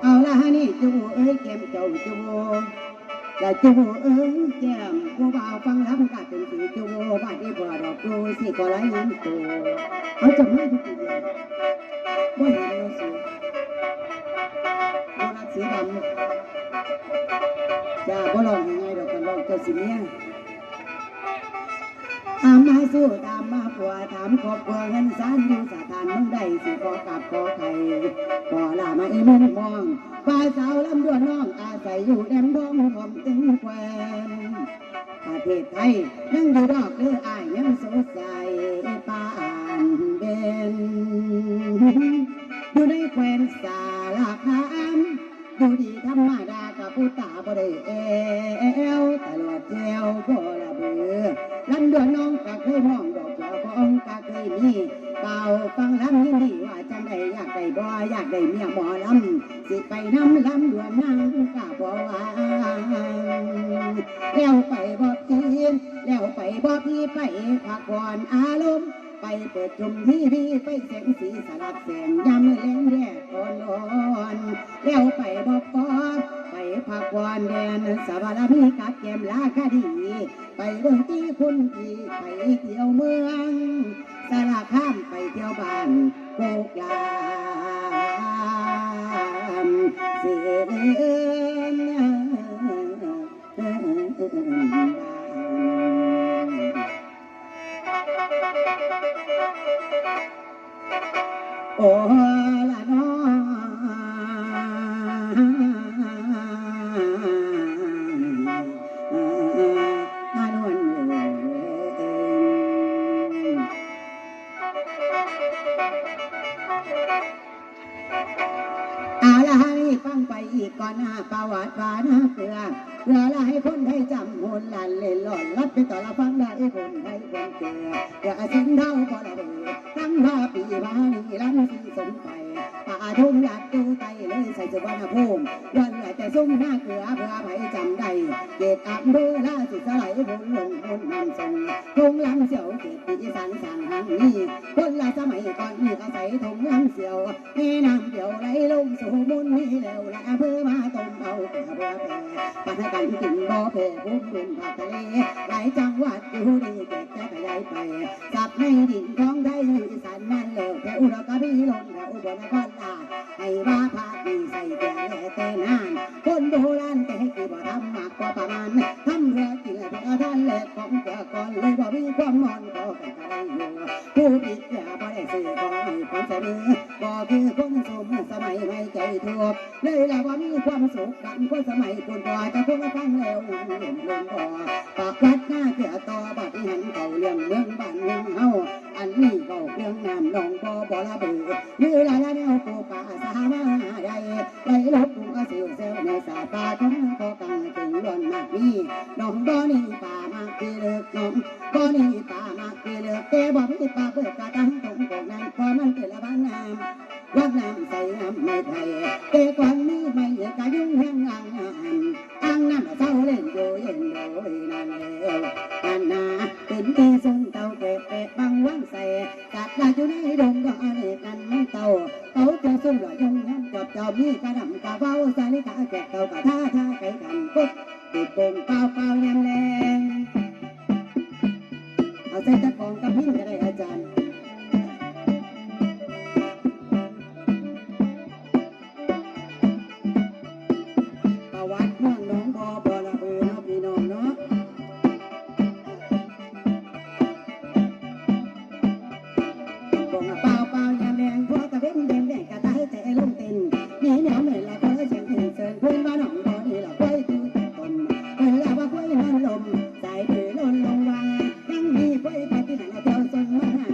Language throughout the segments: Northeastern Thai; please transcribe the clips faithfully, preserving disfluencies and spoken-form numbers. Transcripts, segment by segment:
เอาละฮะนี่จูเอ้ยแก้มเจ้าจู ละจูเอิงแก้มผู้บ่าวฟังลำกะเป็นสีจูบาดอีบัวดอกจูสิขอรายงานตัว เขาจะมาอยู่กี่เดือนบ่เห็นเราสิบ่รักสีดำจ้าบ่ร้องยังไงดอกกันร้องเจ้าสิเมีย ถามมาสู่ถามมาผัวถามครอบครัวเงินซานอยู่สถานเมืองใดสิขอกราบขอไข่ขอลามาอีเมืองมองว่าสาวลำดวนน้องอาศัยอยู่แหลมทองหอมตึงแควน ประเทศไทยยังอยู่ดอกเด้ออ้ายยังสดใสปานเด่นอยู่ในแคว้นสารคามอยู่ดีธรรมดากับผู้ตาบ่ได้แอวตลอดแจวบ่ละเบือลำดวนน้องก็เคยมองดอกบัวของก็เคยมีเป่าฟังลำยินดีว่าจังใดอยากได้บ่อยากได้เมียหมอลำ สิไปนำลำดวนนางกะบ่ว่าแล้วไปบ่พีแล้วไปบ่พีไปพักผ่อนอารมณ์ไปเปิดชมทีวีไปแสงสีสลับแสงยามมื้อแลงแดดอ่อนๆแล้วไปบ่ปอไปพักผ่อนแดนสวรรค์มีกับแก้มลาคดี ไปเบิ่งที่คุณพี่ไปเที่ยวเมืองสารคามไปเที่ยวบ้านโคกลามเสนโอ้ละน้ออานนท์เอ๋ย อาละให้ฟังไปอีกก่อนหน้าประวัติว่านาเกลือเพื่อละให้คนไทยจำหุนหลานเล่นหลอนรับไปต่อละฟังได้คนไทยคนเกลือเกลือสินเท่าบ่ละเด้อตั้งว่าปีมานี้ลันสีสมไปป่าทุ่งลัดดูไตเลยใส่สุวรรณภูมิวันไหลแต่ซุ่มหน้าเกลือเพื่อไผจำได้เกตอำเภอราชสิสไลบุญลงบุญนำส่งทุ่งลำเสียวเกตปีสังสังหังนี้คนละสมัยก่อนนี้อาศัยทุ่งลำเสียว แม่น้ำเดียวไหลลงสู่มุนมีแล้วและอำเภอมาต้มเอาแต่เพื่อแผ่ปันให้กันกินบ่แผ่ภูมิพื้นภาคทะเลหลายจังหวัดอยู่ดีแตกจะขยายไปสับในดินของไทยอีสานนั่นแล้วแถวอุดรกระบี่ลงแถวอุบลนครราชให้ว่าภาคนี้ใส่แก่แลแต่นานคนโบราณแต่ให้กี่บ่ทำมากกว่าประมาณทำเพื่อกินและเพื่อทานและของเจ้าก่อนเลยบ่มีความมอนขอกันก็ได้อยู่ผู้มีเกลือบ่ได้ซื้อขอให้ผลเสนอ บ่คือคนสมสมัยไม่ใจทั่วเลยละว่ามีความสุขดังคนสมัยคุณพ่อจะพูดฟังแล้วเห็นลมบ่ประวัติหน้าเสียต่อบัดหันเขาเรื่องเมืองบ้านเมืองเฮาอันนี้เขาเรื่องน้ำหนองบ่บ่ระเบือหรือละละแนวปูป่าสามาได้ไปลบกรุงก็สิวเซลในสาปาของเขากังถึงล้วนมากนี้หนองบ่อนี้ป่ามากที่เลิกหนอง บ่อนี้ป่ามากที่เลิกแต่บ่มีป่าเบิกกะตั้งตรงโกงนั้นเพราะมันเป็นละบ้านน้ำวังน้ำใสน้ำไม่ไทยแต่ก่อนมีไม่เยอะกะยุ่งแห้งอ่างน้ำอ่างน้ำเศร้าเล่นอยู่เย็นโดยนั่นแล้วอันนาเป็นที่ส้นเต่าแกะแกะบังวังใสสัตว์ลาอยู่ในดงดอกอเนกนั้นมันเต่าเขาจะส้นหล่อยุ่งแห้งจอบจอบมีกระดำกระเบ้าสาลิกาแกะเต่ากะท่าท่าไก่กันปุ๊บ ติดโป่งเปล่าเปล่ายามแลงเอาใส่ตะกองกับพินก็ได้อาจารย์ประวัติเมืองหนองบ่อบอระเบือเนาะพี่น้องเนาะ บ่งเปล่าเปล่ายามแลงพวกตะเวนแดงแดงกะตายใจลงเต้นมีแนวเหม็นละเพ้อเสียงเห็นเสินเพื่อนว่าหนองบ่อนี่ละควายคือตนเพิ่นละว่าควายนอนลมสายเดือล้นลงวังยังมีควายปฏิหารเที่ยวสนมาหา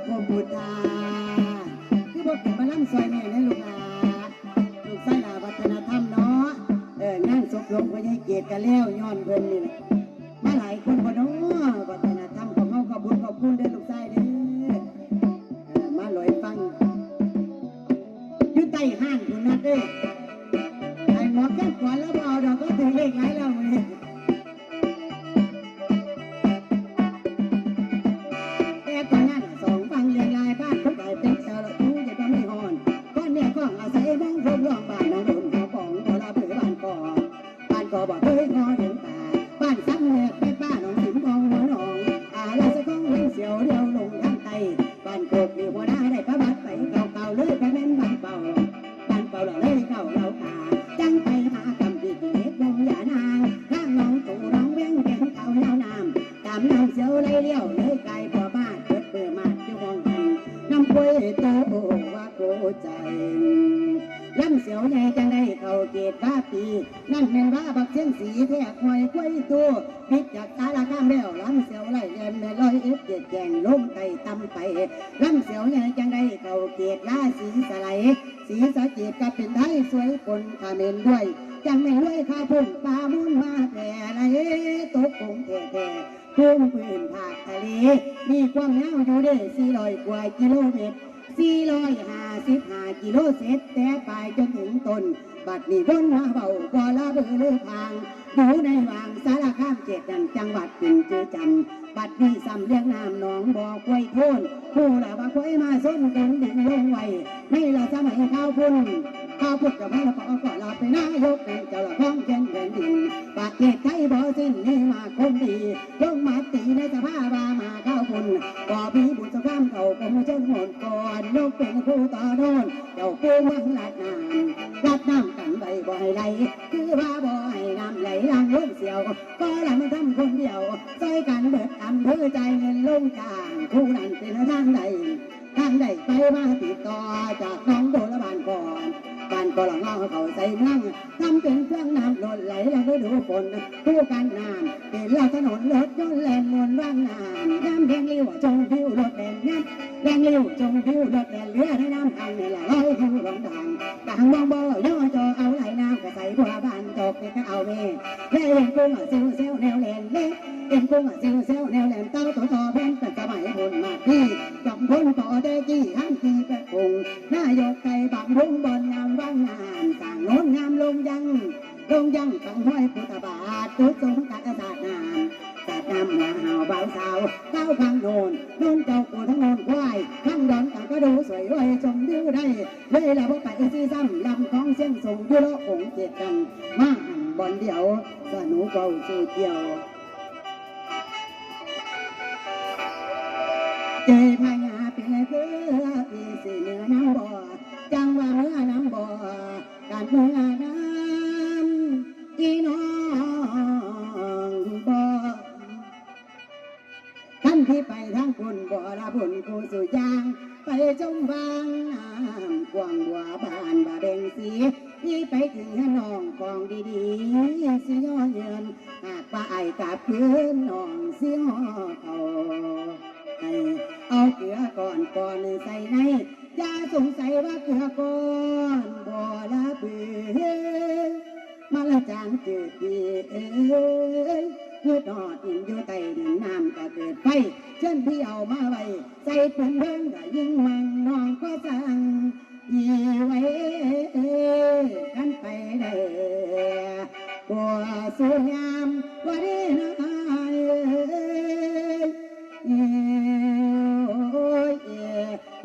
โคมพุทธา คือบ่เป็นหมอลำซอยแม่เด้อลูกหลา ลูกชายหลาวัฒนธรรมเนาะ เออ งานศพหลวงพ่อใหญ่เกตก็แล้วย้อนเพิ่นนี่แหละ มาหลายคนบ่เนาะ วัฒนธรรมของเฮา ขอบคุณ ขอบคุณเด้อลูกชายเด้อ เออ มาลอยฟัง อยู่ใต้ห้างพุ้นนัดเด้อ ไอ้หมอแก้มขวัญแล้วบ่เอาดอก ก็ถือเลขหลายแล้วมื้อนี้ แต่ตอนนั้นสองฝั่งเรียงรายบ้านผู้ใดเป็นเจ้าละผู้ใหญ่บ้านไม่ห่อน บ้านแม่กองอาศัยมองพรมรองบ้านน้องรุ่นหอปองบ่ละเบอบ้านกอง บ้านกอบ่เคยงอเดินป่า บ้านซ้ำแนบแม่ป้าหนองสิมกองหัวหนอง อาราชกองเล่นเสียวเดียวลงทางใต้ บ้านโคกมีหัวหน้าได้ประบัดไปเก่าๆเลยไปแม่นบ้านเป่า บ้านเป่าละเลยเก่าเรากา จังไปหากำปีกิเลสวงยานาง ทางหนองตูหนองเวียงแก่งเก่ายาวนาน ตามน้ำเสียวไหลเลี้ยวเลยกายบ่มาดเกิดเปิดมาดอยู่ห้องหัน น้ำกล้วยโตว่าโกใจ ลำเสียวใหญ่จังได้เข้าเกตว่าปี นั่นแม่นว่าบักเชียงสีแทกห้อยกล้วยตัว ปิดจากสารคามแล้ว ลำเสียวไหลเลียนแม่ร้อยเอ็ดเกตแกงลงไต่ตำไป ลำเสียวใหญ่จังได้เข้าเกตราศีสไล ศรีสะเกษก็เป็นไทยสวยปนเขมรด้วย จังไม่รวยข้าพุ่งปลามุนมาแผ่ไหลตกคงแท้ๆ ภูมิพื้นภาคทะเล มีความยาวอยู่เด้สี่ร้อยกว่ากิโลเมตร สี่ร้อยห้าสิบห้ากิโลเศษ แต่ปลายจนถึงต้น บัดนี้วนมาเว้าบ่ละเบอเลือพาง อยู่ในวังสารคามเขตนั้นจังหวัดขึ้นจือจันทน์ บัดนี้ซ้ำเลี้ยงน้ำหนองบ่อกล้วยโทน ผู้ละว่าควยมาส้นดงดินลงไว้ ในละสมัยข้าวพุ้น ข้าวพุ้นกับพระละปอก็ลาไปนายกเป็นเจ้าละของแผ่นดิน ประเทศไทยบ่สิ้นมีมาคงดี ลงมาตีในสภาว่ามาข้าวพุ้น บ่มีบุญสงครามเขาคงเชิญหมดก่อน ยกเป็นผู้ต่อโดน เจ้าผู้เมืองลัดน้ำลัดน้ำกันไว้บ่ให้ไหล คือว่าบ่ให้น้ำไหลหลังลงเสียว ก็ละมันทำคนเดียว ซอยกันเบิดอำเภอจ่ายเงินลงจ้าง ผู้นั้นเป็นทางใด ทางใดไปมาติดต่อจากหนองโดละบ้านก่อน บ้านก็ละเงาเขาใส่เมือง ทำเป็นเครื่องน้ำล้นไหลหลังฤดูฝน ผู้กันน้ำเป็นละถนนรถยนต์แล่นมวนว่างน้ำ ยามแดงริ้วชมวิวรถแล่นยามแดงริ้วชมวิวรถแล่นเรือในน้ำอังนี่แหละลอยอยู่ลงดัง กลางมองบ่อย่อจอเอาไหลน้ำกระใสบัวบานจอกเด็กก็เอาเมฆและเอ็นกุ้งอ่ะซิวเซลแนวแลนเล็กเอ็นกุ้งอ่ะซิวเซลแนวแลนเต้าตัวต่อเพิ่นเป็นสมัยพุ้นมาที่จอมพุ้นต่อได้กี่ห้างกี่แปดคงนายกไก่บางรุงบอลงามว่างงามสั่งโน้นงามลงยังลงยังตังห้อยพุทธบาทจุดสงกัดสาดน้ำสาดน้ำหัวหาวบ่าวสาวเต้าข้างโน้นโน้นเจ้ากูทั้งโน้นควายทั้งดอนต่างก็ดูสวยรวยชมวิวได้ เลยละบ่ไปซีซ้ำลำของเสียงส่งอยู่เลาะองค์เจ็ดกัน มาหันบอลเดียว สนุกเบาสู่เกี่ยว เจยพญาเป็นเพื่อพี่สิเมือน้ำบ่อ จังว่าเมือน้ำบ่อ การเมือน้ำอีน้องบ่ ท่านที่ไปทางคุณบ่อละบุญกูสู่ยาง ไปจมวางน้ำกว้างบัวบานบ่าแบ่งสี ที่ไปถึงเฮือนน้องของดีๆ สิย่อเยิน หากว่าไอ้กลับคืนน้องสิห่อเขาให้เอาเกลือก่อนก่อนใส่ใน อย่าสงสัยว่าเกลือก่อนบ่อละเบือ มาละจางจืดดีเอ้ย คือทอดหินอยู่ใต้ดินน้ำก็เกิดไฟ เชิญพี่เอามาไว้ ใส่ปืนเพิ่งก็ยิงมังน้องก็สั่งพี่ไว้กันไปได้บัวสวยงามว่าได้นะเอ้ย โอ้ยเอ๋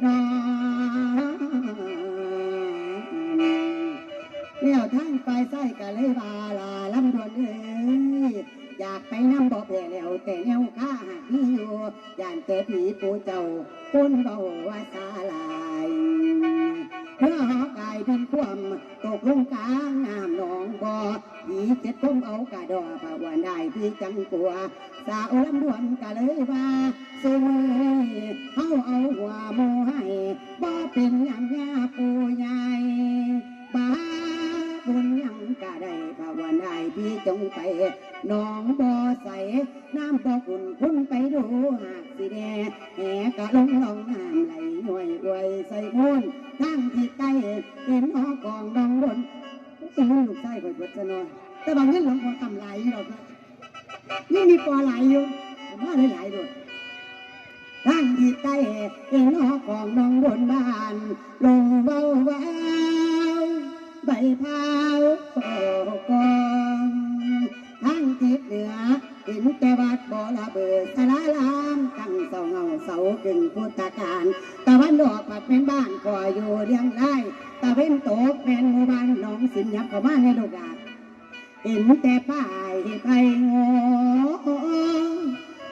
น้องแล้วทางฝ่ายซ้ายก็เลยว่าลาลำดวนเอ้ย อยากไปนำบ่แพ้แล้วแต่แนวข้าหากมีอยู่ ย่านแต่ผีปู่เจ้าคนเบาว่าสาลาย เพื่อหอกายบินคว่ำตกลงกลางน้ำหนองบ่อ ผีเจ็ดคมเอากระดอผ้าอ้วนได้พี่จังกลัว สาวลำดวนก็เลยว่า ซุมื้อนี้เฮาเอาหัวหมู่ให้ บ่เป็นหยังยาปู่ใหญ่ บาปบุญหยัง ได้ภาวนาให้พี่จงไป หนองบ่ใส น้ำบ่ขุ่น คุณไปดูหากสิแน่ แหกะลงล่องน้ำไหลย้วยอวยใส่โพน ทางทิศใต้ เห็นหอกองดองบน เงินลูกชายข่อยเบิดซะหน่อย แต่ว่าเงินหลวงพ่อคำหลายอยู่ดอกนะ ยังมีปอหลายอยู่ ผมว่าหลายๆโดด ทางทิศใต้ เห็นหอกองดองบนบ้าน ลงเบาเบา ใบพร้าวกอง ทางทิศเหนือ เห็นแต่วัดบ่อระเบิด สาราราม ตั้งเสาเงาเสาเกิ่งพุทธการ ตะวันออกผัดเป็นบ้านก่ออยู่เรียงราย ตะเวนตกแม่นหมู่บ้านหนองสิน ยับเข้ามาในลูกหลาน เห็นแต่ป้ายไผ่งอ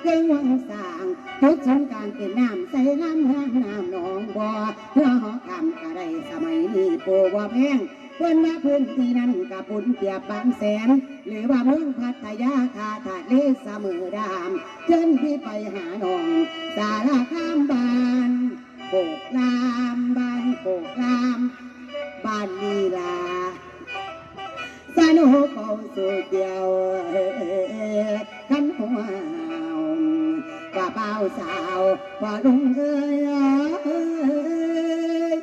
เครื่องวังสร้าง จุดศูนย์กลางเป็นน้ำใสงามงามน้ำหนองบ่อ เพื่อหอคำก็ได้สมัยนี้ปูบ่แพง เพิ่นว่าพื้นที่นั้นกะบุญเปียบบางแสน หรือว่าเมืองพัทยาท่าทะเลเสมอดาม เชิญพี่ไปหาน้อง สารคามบ้านโคกลาม บ้านโคกลาม บ้านลีลา สนุกเอาสู่เกี่ยว คันหัวว่าบ่าวสาว พ่อลุงเอ้ย เอ้ย เอ้ย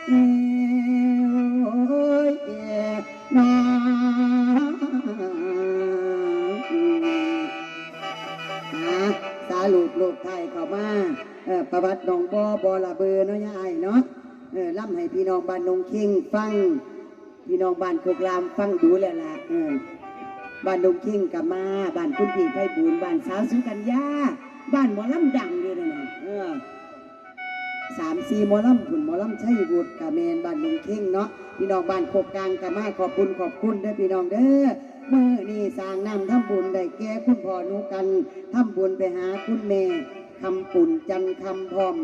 เอ้ย น้อ หา สาลูกลูกไทยเข้ามา เอ่อ ประวัติหนองบ่อ บ่อระเบือเนาะ ยายเนาะ เออ ล่ำให้พี่น้องบ้านหนองเข่งฟัง พี่น้องบ้านโคกลามฟังดูแล้วล่ะ เออ บ้านหนองเข่งก็มา บ้านคุณพี่ไพบูลย์ บ้านสาวสุกัญญา บ้านหมอลำดังอยู่นั่นน่ะ เออ สามสี่หมอลำพุ้น หมอลำชัยวุฒิก็แม่นบ้านหนองเข่งเนาะ พี่น้องบ้านโคกกลางก็มา ขอบคุณ ขอบคุณเด้อพี่น้องเด้อ มื้อนี้สร้างน้ำทำบุญได้แก่คุณพ่อหนูกัน ทำบุญไปหาคุณแม่คำปุ่น จันทร์คำ พร้อม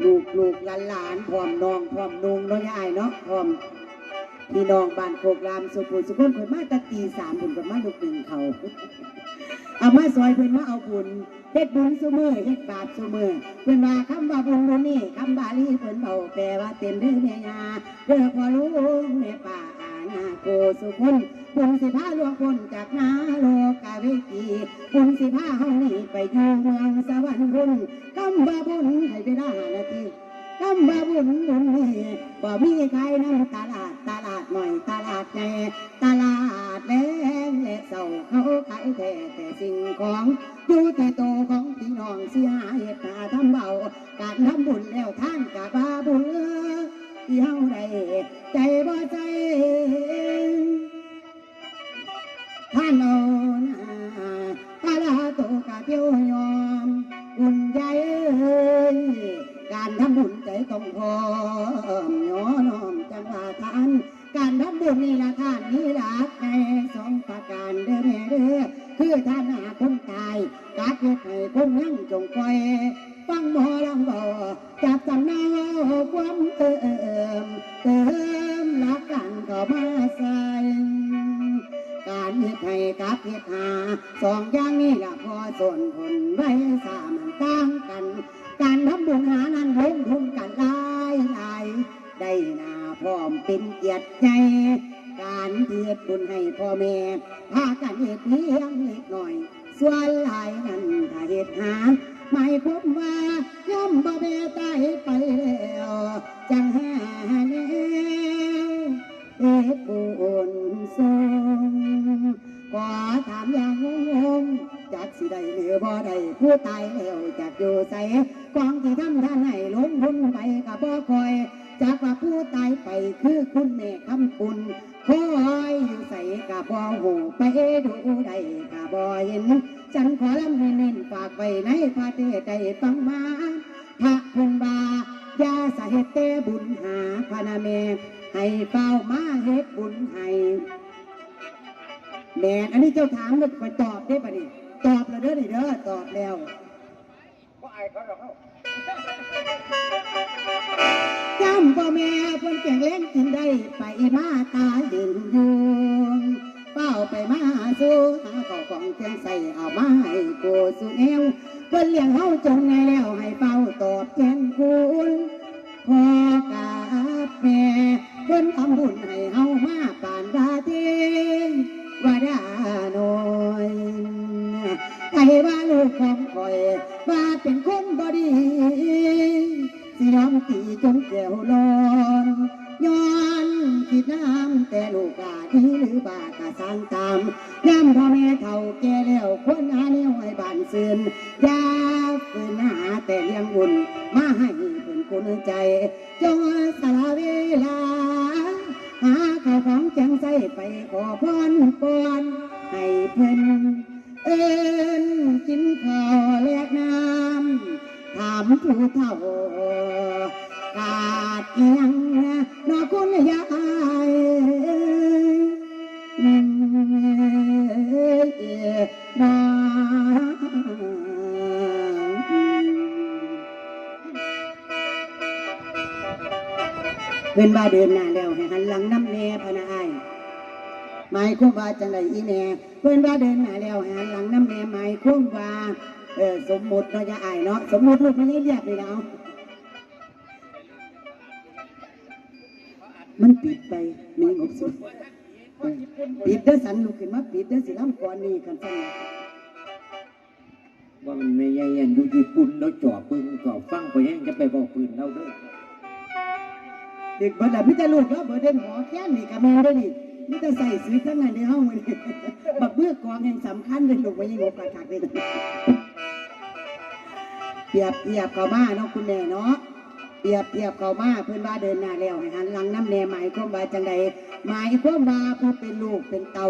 ลูกลูกหลานหลาน พร้อมน้อง พร้อมนุ่งเนาะ ยายเนาะ พร้อมพี่น้องบ้านโคกลาม สุผู้สุคน เพิ่นมาแต่ตีสามพุ้น เพิ่นมาลุกนึ่งเขาว เอามาซอยเพิ่นมาเอาบุญ เฮ็ดบุญซุมื้อ เฮ็ดบาปซุมื้อ เพิ่นว่าคำว่าบุญบุญนี่ คำบาลีเพิ่นเว้า แปลว่าเต็มเด้อแม่ย่า เด้อพ่อลุงแม่ป้าอานาโกสุคน บุญสิพาล่วงพ้นจากนรกเวที บุญสิพาเฮานี่ไปอยู่เมืองสวรรค์พุ้น คำว่าบุญให้เวลาห้านาที คำว่าบุญบุญนี่ บ่มีขายนำตลาด ตลาดน้อย ตลาดใหญ่ ตลาดแลงและเช้า เขาขายแท้แต่สิ่งของ อยู่ที่โตของพี่น้อง สิหาเฮ็ดหาทำเอา การทำบุญแล้วทานกะว่าบุญ ที่เฮาได้ใจบ่ใจ ท่านเอาหน้า ปาลาโตกะเตียวยอม บุญใหญ่เอ้ย การทำบุญใจต้องพร้อม ย่อน้อมจังว่าทาน การทำบุญนี่ละทานมีหลักในสองประการเด้อแม่เด้อ คือทานหาคนตาย กับเฮ็ดให้คนยังจงคอย ฟังหมอลำเว้า จับสำเนาความเติม เติมหลักการเข้ามาใส่ การเฮ็ดให้กับเฮ็ดหา สองอย่างนี้ละพอส่วนผลไว้สามันต่างกัน การทำบุญหานั้นลงทุนกันหลายหลาย ได้หน้าพร้อมเป็นเกียรติใหญ่ การที่เฮ็ดบุญให้พ่อแม่ พากันเฮ็ดเพียงเล็กน้อย ส่วนหลายนั้นถ้าเฮ็ดหา หมายความว่าย่อมบ่แม่ตายไปแล้ว จังหาแนวเฮ็ดบุญส่ง ขอถามอย่างงงๆ จักสิได้หรือบ่ได้ ผู้ตายแล้วจักอยู่ไส ของที่ทำทานให้ลงทุนไปก็บ่ค่อย จักว่าผู้ตายไปคือคุณแม่คำปุน คอยอยู่ไสกะบ่ฮู้ ไปดูได้กะบ่เห็น ฉันขอลำเน้นๆฝากไว้ในพระเทศน์ได้ฟังมา พระเพิ่นว่า อย่าสะเฮ็ดแต่บุญหาพะนะแม่ ให้เฝ้ามาเฮ็ดบุญให้ แม่น อันนี้เจ้าถามแล้วข้อยตอบเด้บัดนี้ ตอบแล้วเด้อนี่เด้อ ตอบแล้ว บ่อายเขาดอกเฮา จำพ่อแม่เพิ่นแข็งแรงกินได้ ไปมาตาเห็นอยู่ เฝ้าไปมาสู่หาข้าวของเครื่องใช้เอามาให้กู้สู่แนว เพิ่นเลี้ยงเฮาจนใหญ่แล้วให้เฝ้าตอบแทนคุณ พ่อกับแม่เพิ่นทำบุญให้เฮามาปานว่าเท ว่าลูกของข้อยว่าเป็นคนบ่ดี สิยอมตีจนแก้วร้อน ย้อนคิดน้ำแต่ลูกกะดีหรือบากะสร้างตาม ยามพ่อแม่เฒ่าแก่แล้วควรหาแนวให้บ้านซื่น อย่าฝืนหาแต่เลี้ยงบุญมาให้เพิ่นกุนใจ จงสละเวลา หาข้าวของแกงใส่ไปขอพรปอนให้เพิ่น เอิ้นกินข้าวแลกน้ำ ถามผู้เฒ่า ขาดอิหยังเนาะคุณยายเนาะ เพิ่นว่าเดินหน้าแล้วให้หันหลังนำแน่พะนะอ้าย หมายความว่าจังได๋อีแม่ เพิ่นว่าเดินหน้าแล้วให้หันหลังนำแน่ หมายความว่า เออ สมมุติเนาะ อย่าอ้ายเนาะ สมมุติลูกพ่อใหญ่เรียกนี่ล่ะ เอา มันปิดไป มีงบสุด เออ ปิดเด้อสัน ลุกขึ้นมาปิดเด้อ สิลำก่อนนี่ คันซั่น ว่ามันแม่ใหญ่อันอยู่ญี่ปุ่น แล้วจ่อเบิ่งจ่อฟังไปแฮง จะไปเว้าพื้นลาวเด้อ เด็กเบิดล่ะ มีแต่ลูกลาวเบิดเด้ หมอแคนนี่ก็แม่นเด้นี่ มีแต่ใส่ซื้อทั้งนั้นเด้เฮามื้อนี้ บักมือกลองแห่งสำคัญเด้ ลูกว่ายังบ่กล้าทักเด้ เปรียบเทียบเข้ามาเนาะคุณแม่เนาะ เปรียบเทียบเข้ามา เพิ่นว่าเดินหน้าแล้วให้หันหลังนำแน่ หมายความว่าจังใด หมายความว่าผู้เป็นลูกเป็นเต้า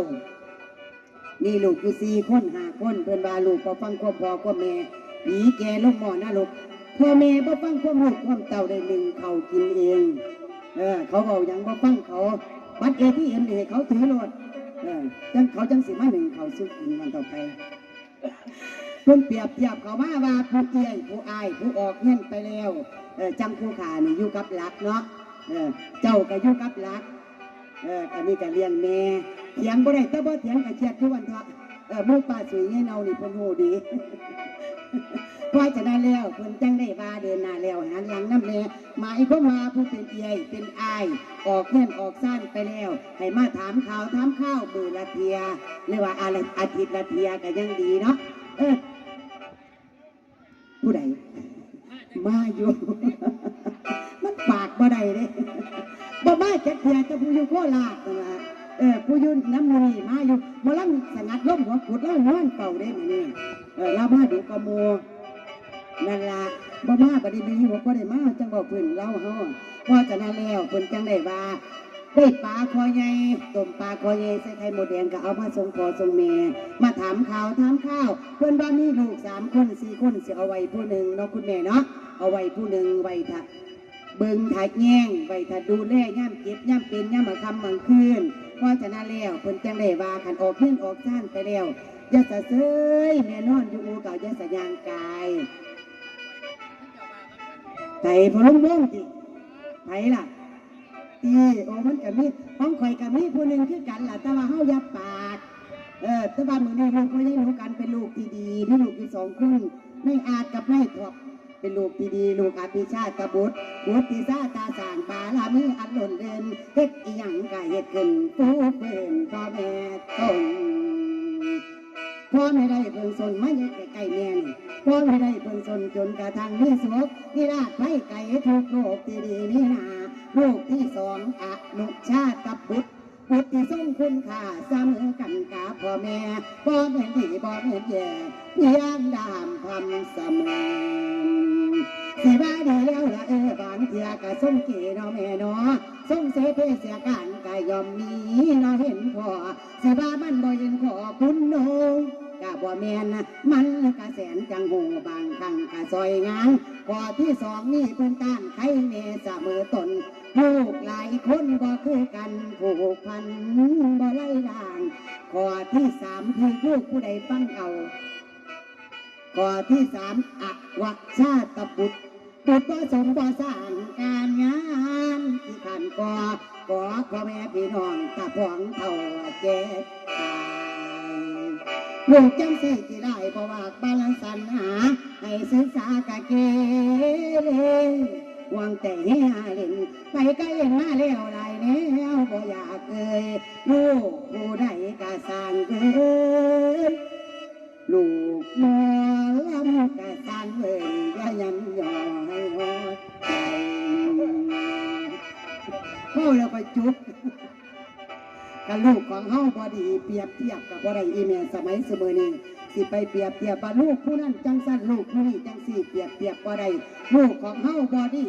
มีลูกอยู่สี่คนห้าคน เพิ่นว่าลูกบ่ฟังความพ่อความแม่ ผีแก่ลงหม้อนรก พ่อแม่บ่ฟังความลูกความเต้าได้นึ่งข้าวกินเอง เออ เขาเว้าหยังบ่ฟังเขา บัตร เอทีเอ็ม นี่ให้เขาถือโลด เออ จั่งเขาจั่งสิมานึ่งข้าวสู่กินกันต่อไป เพิ่นเปรียบเทียบเข้ามาว่าผู้เอื้อยผู้อ้ายผู้ออกเฮือนไปแล้ว เออ จั่งผู้ข้านี่อยู่กับหลักเนาะ เออ เจ้าก็อยู่กับหลัก เออ อันนี้ก็เลี้ยงแม่ เถียงบ่ได้ แต่บ่เถียงก็เครียดคือกันเถาะ เออ หมู่ป้าสุยยายเนานี่เพิ่นฮู้ดี เพราะฉะนั้นแล้วเพิ่นจั่งได้ว่าเดินหน้าแล้วหันหลังนำแน่ หมายความว่าผู้เป็นเอื้อยเป็นอ้าย ออกเฮือนออกซานไปแล้ว ให้มาถามข่าวถามคราวมื้อละเทื่อ หรือว่าอาทิตย์ละเทื่อก็ยังดีเนาะ เออ ผู้ใด มาอยู่ มันปากบ่ได้เด้ บ่มาจักเทื่อ แต่ผู้อยู่โคราชนั่นล่ะ เออ ผู้อยู่นำหมู่นี่มาอยู่ หมอลำสงัดลมหัวกุดลาวนอนเฝ้าเด้มื้อนี้ เออ ลาวมาดูกว่าหมู่ นั่นล่ะ บ่มาบัดนี้แม่นบ่ได้มา จั่งเว้าพื้นลาวเฮา เพราะฉะนั้นแล้วเพิ่นจั่งได้ว่า ได้ปลาคอใหญ่ ต้มปลาคอใหญ่ใส่ไข่มดแดงก็เอามาส่งพ่อส่งแม่ มาถามข่าวถามคราว เพิ่นว่ามีลูกสามคนสี่คน สิเอาไว้ผู้หนึ่งเนาะคุณแม่เนาะ เอาไว้ผู้หนึ่งไว้ถ้าเบิ่งถ้าแยง ไว้ถ้าดูแลยามเจ็บยามเป็นยามค่ำกลางคืน เพราะฉะนั้นแล้วเพิ่นจั่งได้ว่าคันออกเฮือนออกซานไปแล้ว อย่าสะเซย แม่นอนอยู่อู่เก่าอย่าสะย่างกาย ไผ พ่อลุงวงติ ไผล่ะ ติ โอ้ มันก็มี ของข้อยก็มีผู้หนึ่งคือกันล่ะ แต่ว่าเฮาอย่าปาก เออ แต่ว่ามื้อนี้ลูกพ่อใหญ่หนูกันเป็นลูกที่ดี มีลูกอยู่สองคน นายอาร์ตกับนายท็อป เป็นลูกที่ดี ลูกอภิชาติบุตร บุตรที่สาตาสร้างบารมีอันล้นเลิน เฮ็ดอิหยังก็เฮ็ดขึ้น ผู้เพิ่นพ่อแม่ตน พ่อแม่ได้เพิ่งสนมาอยู่ใกล้ๆแม่นี่ พ่อแม่ได้เพิ่งสนจนกระทั่งมีสุข มีลาภไพไกลทุกโลกที่ดีมีนา ลูกที่สองอนุชาตบุตร บุตรที่ทรงคุณค่าเสมอกันกับพ่อแม่ บ่แม่นดีบ่แม่นแย่ เพียงดามพำเสมอ สิว่าดีแล้วละเออ บางเทื่อก็ทรงเกเนาะแม่เนาะ ทรงเสเพเสียการก็ย่อมมีเนาะเห็นพ่อ สิว่ามันบ่เห็นขอคุณโน กะบ่แม่นนะ มันกะแสนจังโห บางครั้งกะซอยงาน ข้อที่สองนี่เพิ่นต้านไขแม่เสมอตน ลูกหลายคนบ่คือกัน ผูกพันบ่ไล่ล่าง ข้อที่สามที่ลูกผู้ใดฟังเอา ข้อที่สามอวชาตบุตร บุตรบ่สมบ่สร้างการงานที่ขันก่อ ขอพ่อแม่พี่น้องตาพองเฒ่าแก่ตาย ลูกจังสี่กี่ได้บ่ว่าบาลานสันหา ให้ศึกษากะเกเรห่วงแต่เฮฮาเล่น ไปก็เอ็นมาแล้วหลายแนวบ่อยากเอ่ย ลูกผู้ใดกะสร้างเอ่ย ลูก เฮาบ่ดี เปรียบเทียบกับบ่ได้ อีแม่สมัยซุมื้อนี้ สิไปเปรียบเทียบว่าลูกผู้นั้นจังซั่น ลูกผู้นี้จังซี่ เปรียบเทียบบ่ได้ ลูกของเฮาบ่ดี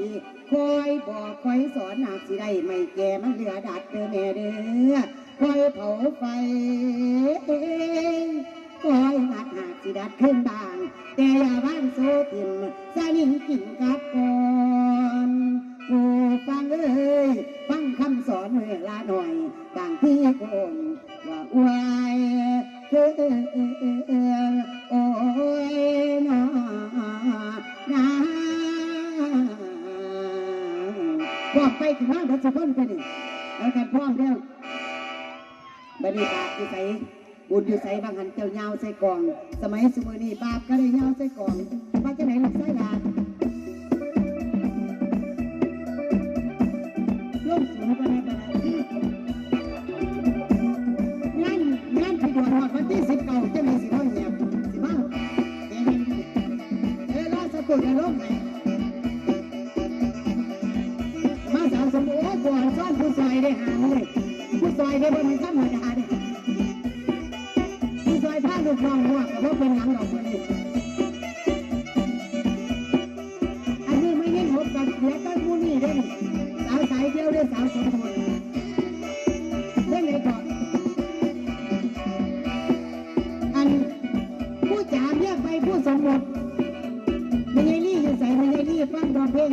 คอยบอกคอยสอน หากสิได้ไม้แก่มันเหลือดัดเด้อแม่เด้อ คอยเผาไฟ คอยหัดหากสิดัดคืนบ้าง แต่อย่าวางโซถิ่ม สนิมกินกับก่อน ผู้ฟังเอ้ย ฟังคำสอนเวลาหน่อย บางทีคงว่าอวย เออ โอ้ย นอ นา พร้อมไป ขึ้นมาเบิดซุคนไปนี่ เอากันพร้อมแล้ว บัดนี้บาปอยู่ไส บุญอยู่ไส บางหันเจ้ายาวใส่กล่อง สมัยซุมื้อนี้บาปก็ได้ยาวใส่กล่อง ว่าจังไหนลูกชายหลาน ลงสูงกว่านั้นก็ได้ งาน งานที่ด่วนฮอดวันที่สิบเก้า จังไหนสิมาเงียบ สิมา เดี๋ยว เดี๋ยวรอสักครู่ เดี๋ยวลงให้ มาสาวสมบูรณ์ โอ้ย บัวซ้อนผู้ซอยได้หาเลย ผู้ซอยได้บ่มีธรรมดาเด้ ผู้ซอยพาลูกน้องหัวก็บ่เป็นหยังดอกมื้อนี้ อันนี้ไม่ได้หมดกัน เหลือแต่หมู่นี้เด้ สาวสายเดียวเด้ สาวสมบูรณ์ เรื่องไหนก่อน อัน ผู้จ๋าเมียไปผู้สมบูรณ์ แม่ยายลี่อยู่ไส แม่ยายลี่ฟังร้องเพลง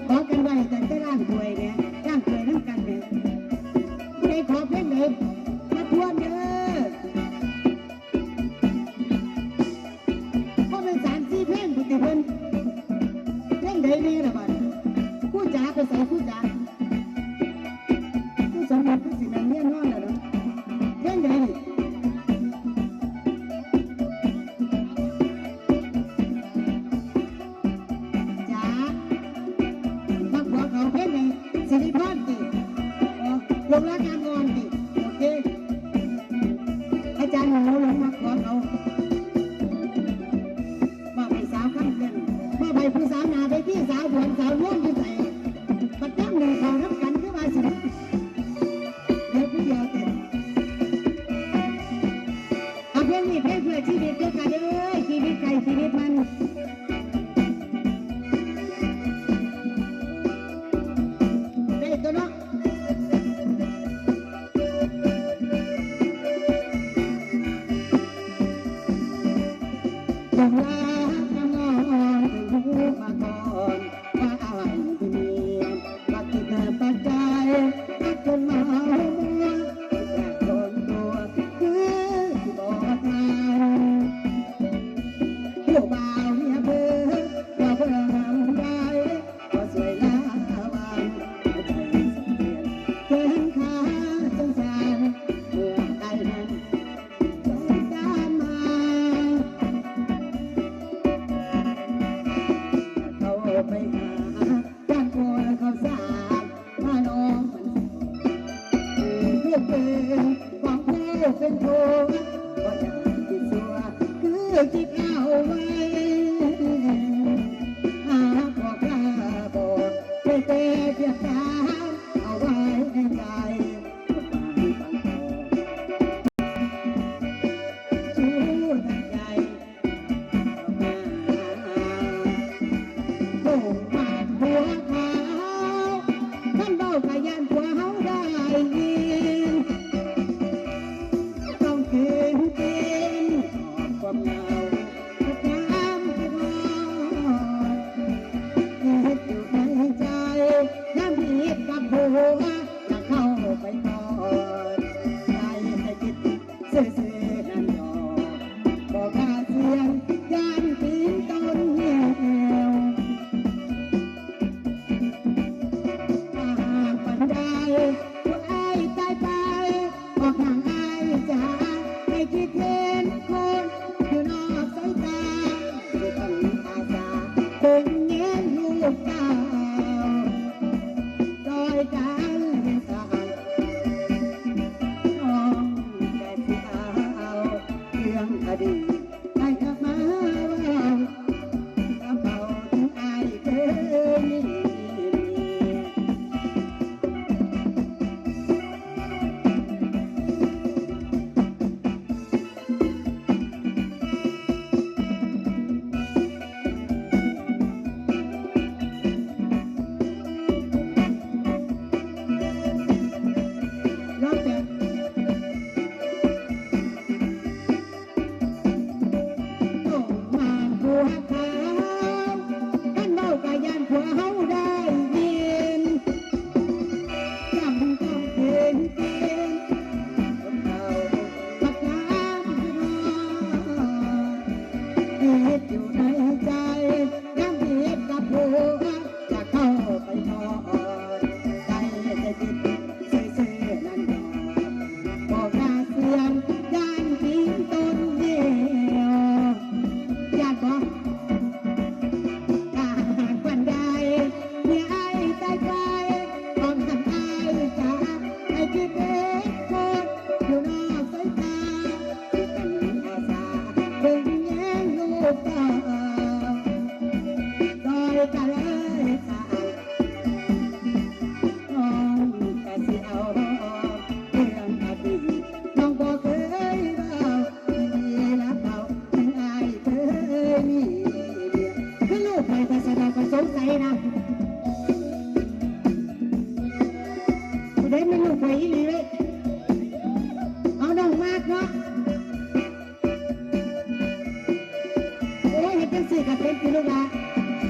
ขอกันไว้แต่จะล้างถ้วยเนี่ย ล้างถ้วยนำกันเนี่ย ผู้ใดขอเพลงไหน มาทวนเด้อ เพราะเป็นสามสี่เพลงพุ้นติเพิ่น เพลงใดแน่ล่ะบัดนี้ ผู้จ๋าไปไส ผู้จ๋า ผู้สมบูรณ์คือสิแม่นเมียนอนแล้วเนาะ เพลงใดนี่ จ๋า มักผัวเขา เพลงไหน สิริพรติ อ๋อ หลงรักงามอ่อนติ โอเค อาจารย์หนูหลงมักผัวเขา มอบให้สาวคำเต้น มอบให้ผู้สาวหน้าเวที สาวหวน สาวร่วมอยู่ไส บัดย่ำหนึ่งเขานับกันคือว่าสิ เดี๋ยวผู้เดียวเต้น เอาเพลงนี้ เพลงเพื่อชีวิตเด้อค่ะเด้อ ชีวิตใครชีวิตมัน ได้ตัวเนาะ จงรักนำนอนรู้มาก่อน ว่าอายที่มี มาคิดปัจจัย รักจนเมามัว อยากโดนตัว คือที่บอกทาง ผู้บ่าวเมียเบอร์ เราเบอร์นำได้ ก็สวยละวัน ใจสั่นเตียน แขนขาจังสั่น เมื่อไอ้นั้น เขาไปหาบ้านโพนเขาสาดมาน้องมันสิบอก เพื่อเป็นของผู้เป็นผัว ก็จะติดสัว คือจิตเอาไว้ หาพ่อกล้าบอกไปแต่เพียงตา เอาไว้ในใจ นี่ก็เป็นที่ลูกหลาน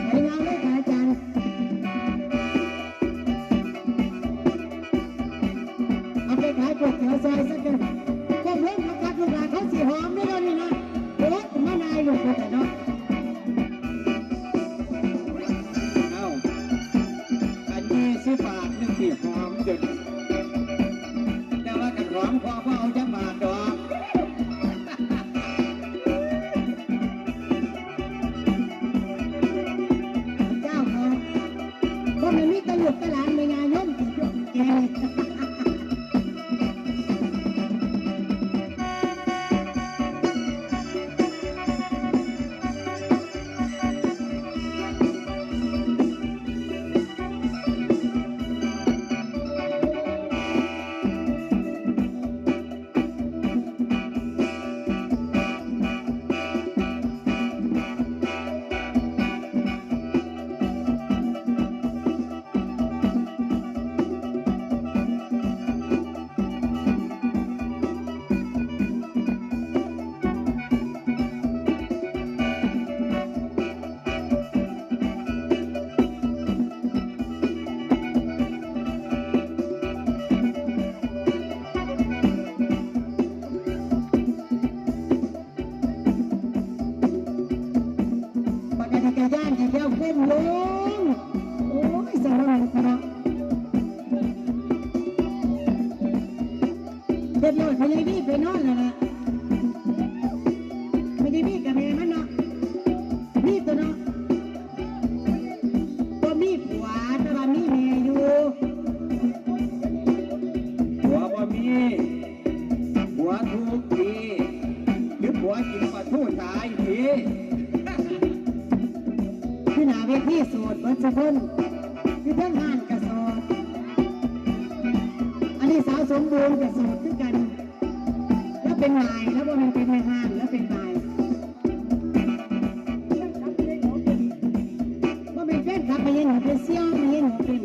ไปงานเลยค่ะอาจารย์ เอาไปขายก๋วยเตี๋ยวซอยสักหน่อยพวกเรื่องของการลูกหลานเขาสีหอมไม่ได้นี่นะโอ้ยมานายลูกคนแต่เนาะ เอ้า อันยี่สิบบาทนึงที่หอมจุด แต่ว่ากันหอมพอว่าเอาจักบาทดอก เจ้าเขาพวกมันมีตลกตลาดในงานย่อมแก ปกติกะย่านอีกแล้วก้มลง โอ้ยสารพัดเนาะเด็ดโลดพยายบีไปนอนแล้วล่ะพยายบีกับแม่มันเนาะมีตัวเนาะบ่มีผัวแต่ว่ามีแม่อยู่ ผัวบ่มี ผัวทุกข์ดี หรือผัวกินปลาทูตายดี คือหน้าเวทีโสดเบิดทุกคนคือเทิงห้านกะโสด อันนี้สาวสมบูรณ์กะโสดคือกัน แล้วเป็นนายแล้วว่ามันเป็นแม่ห้างแล้วเป็นนายว่าเป็นแฟนคลับมาเย็นหัวเป็นเซี่ยวมาเย็นหัวเป็น